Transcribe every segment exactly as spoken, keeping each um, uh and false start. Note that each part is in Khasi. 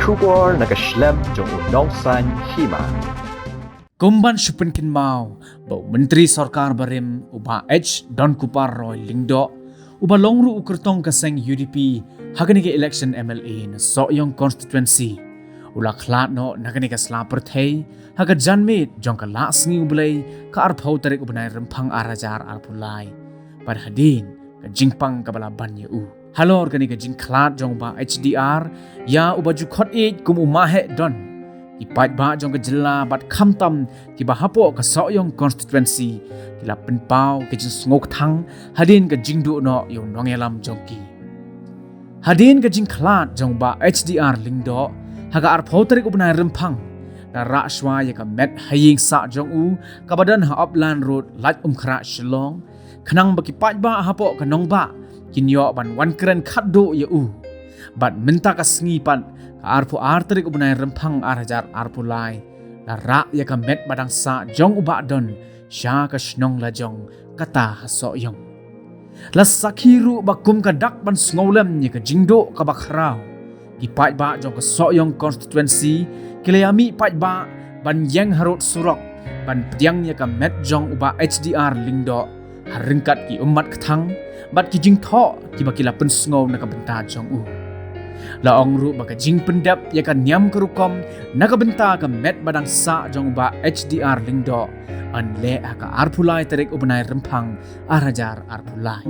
Khubor na ka shlem jong u Nongsaiñ Hima. Kumban shu pynkynmaw ba u Myntri Sorkar Barim u Bah H Donkupar Roy Lyngdoh uba long ruh u kyrtong ka seng U D P ha kane ka election M L A na Sohiong constituency u la khlad noh na kane ka sla pyrthei ha ka janmiet jong ka lah sngi u Blei ka arphew tarik u bnai Rymphang ar hajar arphew lai. Bad hadien ka jingpang kaba la ban ïa u. Halor kane ka jingkhlad jong u Bah H D R ïa uba ju khot ïeit kum u Maheh Don, ki paidbah jong ka jylla bad khamtam kiba hapoh ka Sohiong constituency ki la pynpaw ka jingsngewkthang hadien ka jingduh noh ïa u nongïalam jong ki. Hadien ka jingkhlad jong u Bah H D R Lyngdoh ha ka arphew tarik u bnai Rymphang, la rah shuwa ïa ka met ha ïing sah jong u kaba don ha Upland Road, Laitumkhrah, Shillong, khnang ba ki paidbah hapoh ka nongbah kin ïoh ban wan kren khatduh ïa u. Bad mynta ka sngi pat, ka arphew ar tarik u bnai Rymphang ar hajar arphew lai, la rah ïa ka met ba dang sah jong u Bah Don sha ka shnong lajong kata ha Sohiong. La sakhi ruh ba kum ka dak ban sngewlem ïa ka jingduh kaba khraw, ki paidbah jong ka Sohiong constituency ki la ïa mih paidbah ban ïeng harud surok ban pdiang ïa ka met jong u Bah H D R Lyngdoh ha ryngkat ki ummat kthang bad ki jingthoh kiba ki la pynsngew na ka bynta jong u. La ong ruh ba ka jingpyndep ïa ka niam ka rukom na ka bynta ka met ba dang sah jong u Bah H D R Lyngdoh yn leh ha ka arphew lai tarik u bnai Rymphang ar hajar arphew lai.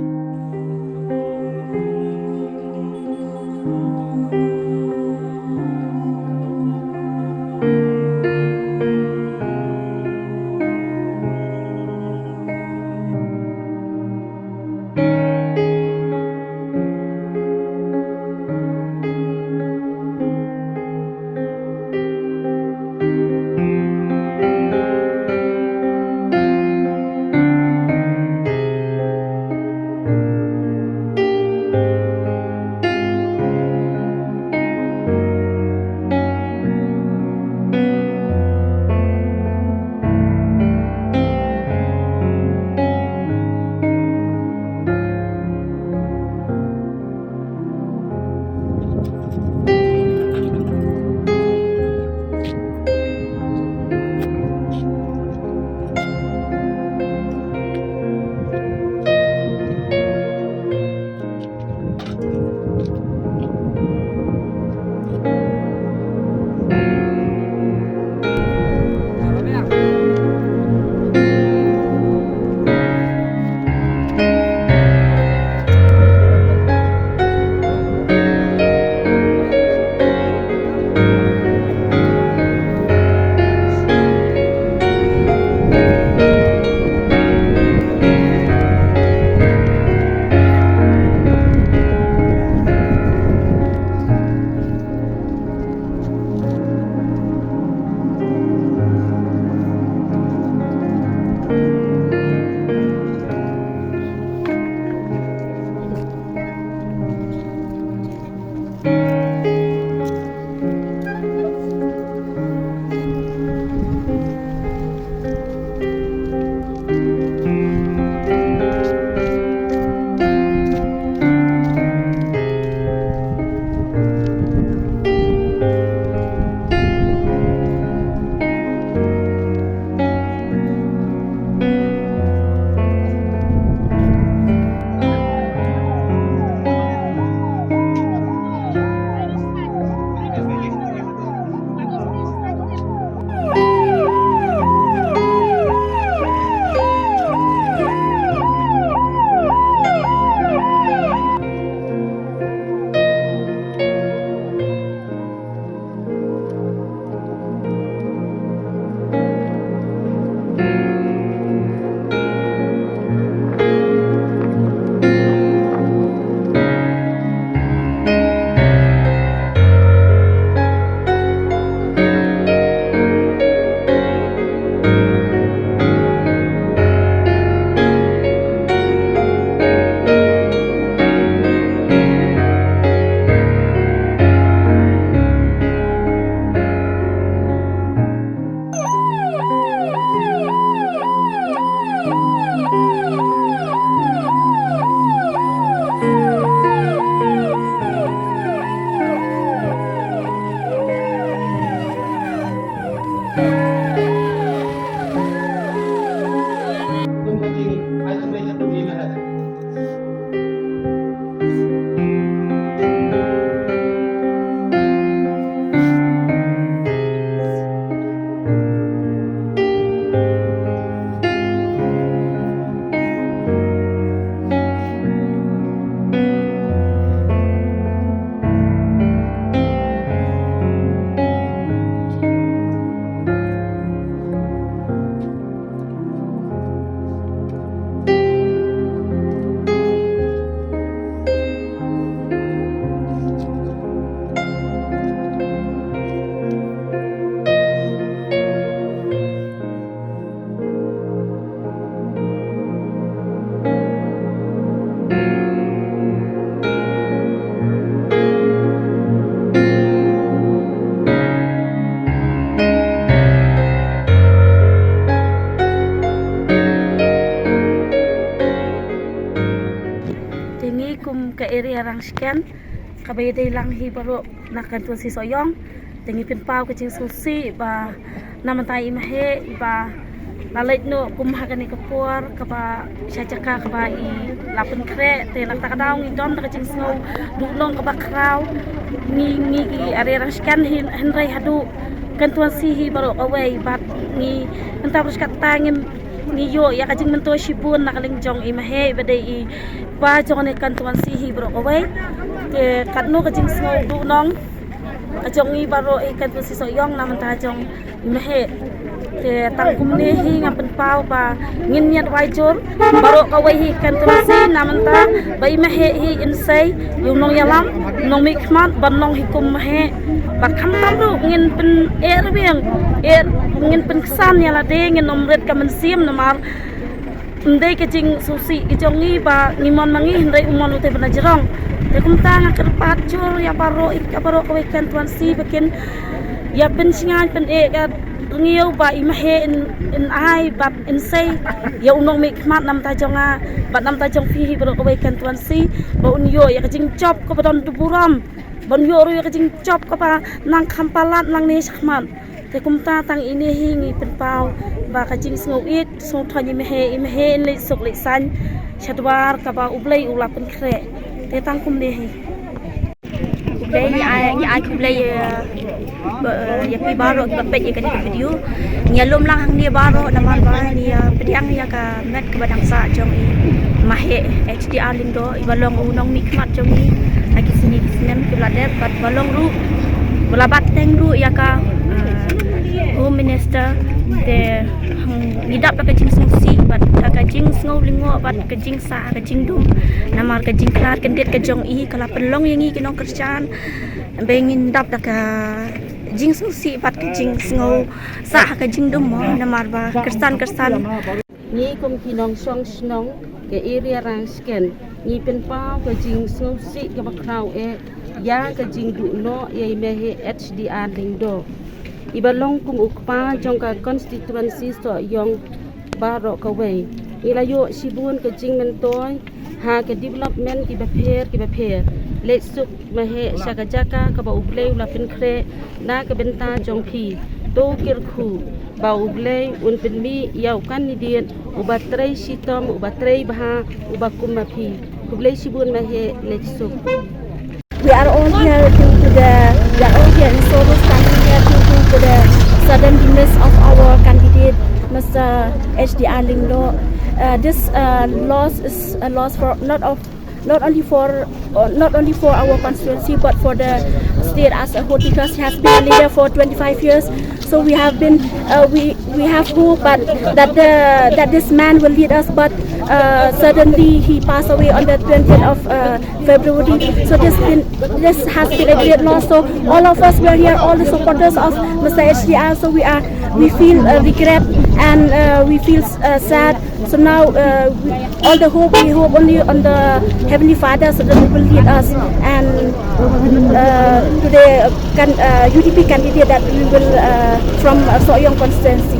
Te ngi kum ka area Rangshken, kaba ïadei lang hi baroh na constituency Sohiong. Te ngi pynpaw ka jingsngewsih ba na mynta i Maheh iba la leit noh kum ha kane ka por kaba sha jaka kaba i la pynkhreh, te na kata ka daw ngi don da ka jingsngew duhnong kaba khraw. Ngi, ngi ki area Rangshken hi, hynrei haduh constituency hi baroh kawei bad ngi mynta baroh kata ngim, ngi ïoh ïa ka jingmyntoi shibun na ka liang jong i Maheh iba dei i kpa jong kane ka constituency hi baroh kawei. Te katno ka jingsngew duhnong ka jong ngi baroh i constituency Sohiong na mynta jong i Maheh. Te tang kumne hi nga pynpaw ba ngin ñiad wai jur baroh kawei hi constituency na mynta ba i Maheh hi in sei ïa u nongïalam, nongmihkhmat ban long hi kum Maheh. Bad khamtam ruh ngin pyneh rwiang, eh, ngin pynksan ïa lade, ngin ym rit ka mynsiem namar ym dei ka jingsngewsih ka jong ngi ba ngi mon ma ngi, hynrei u mon u te ba na jrong. Te kumta nga kyrpad jur ïa baroh, ïa baroh kawei constituency ba kin ïa pynshngaiñ pyneh ka rngiew ba i Maheh in, in ai bad in sei ïa u nongmihkhmat na mynta jong nga bad na mynta jong phi hi baroh kawei constituency, ba un ïoh ïa ka jingjop kaba don burom, ban ïoh ruh ïa ka jingjop kaba nang kham palat nangne shakhmat. Te kumta tang ine hi ngi pynpaw ba ka jingsngew ïeit sngewthuh i Maheh, i Maheh in leit suk leit saiñ sha dwar kaba U Blei u la pynkhreh. Te tang kumne hi. Khublei, ngi ai, ngi ai khublei ïa, ba, ïa phi baroh kiba peit ïa kane ka video. Ngi ïalum lang hangne baroh namar ba ngi ïa pdiang ïa ka met kaba dang sah jong i Maheh H D R Lyngdoh iba long u nongmihkhmat jong ngi ha ki sngi ki snem kiba la dep bad ba long ruh ba la bat teng ruh ïa ka, eh, Home Minister. Te, hmm, ngi dap da ka jingsngewsih bad da ka jingsngew lyngngoh bad ka jingsah ha ka jingdum namar ka jingkhlad kyndit ka jong i ka la pynlong ïa ngi ki nongkyrshan. Ba ngin dap da ka jingsngewsih bad ka jingsngew sah ha ka jingdum mo namar ba kyrshan kyrshan. Ngi kum ki nongshong shnong ka area Rangshken ngi pynpaw ka jingsngewsih kaba khraw eh ïa ka jingduh noh ïa i Maheh H D R Lyngdoh iba long kum u kpa jong ka constituency Sohiong baroh kawei. Ngi la ïoh shibun ka jingmyntoi ha ka development kiba pher kiba pher. Leit suk Maheh sha ka jaka kaba U Blei u la pynkhreh na ka bynta jong phi. To kyrkhu ba U Blei un pynmih ïa u candidate uba trei shitom, uba trei bha, uba kum ma phi. Khublei shibun Maheh, leit suk. We are all here due to the, we are all here in Sohiong, standing here due to, to the sudden demise of our candidate, Mister H D R Lyngdoh. Uh, this, uh, loss is a loss for not of, not only for, uh, not only for our constituency but for the state as a whole, because he has been a leader for twenty-five years. So we have been, uh, we we have hope, but that the, that this man will lead us. But, uh, suddenly he passed away on the twentieth of, uh, February. So this been, this has been a great loss. So all of us, we are here, all the supporters of Mister H D R. So we are, we feel, uh, regret and, uh, we feel, uh, sad. So now, uh, we, all the hope, we hope only on the Heavenly Father, so that He will lead us and, uh, to the can, uh, U D P candidate that we will, uh, from, uh, Sohiong constituency.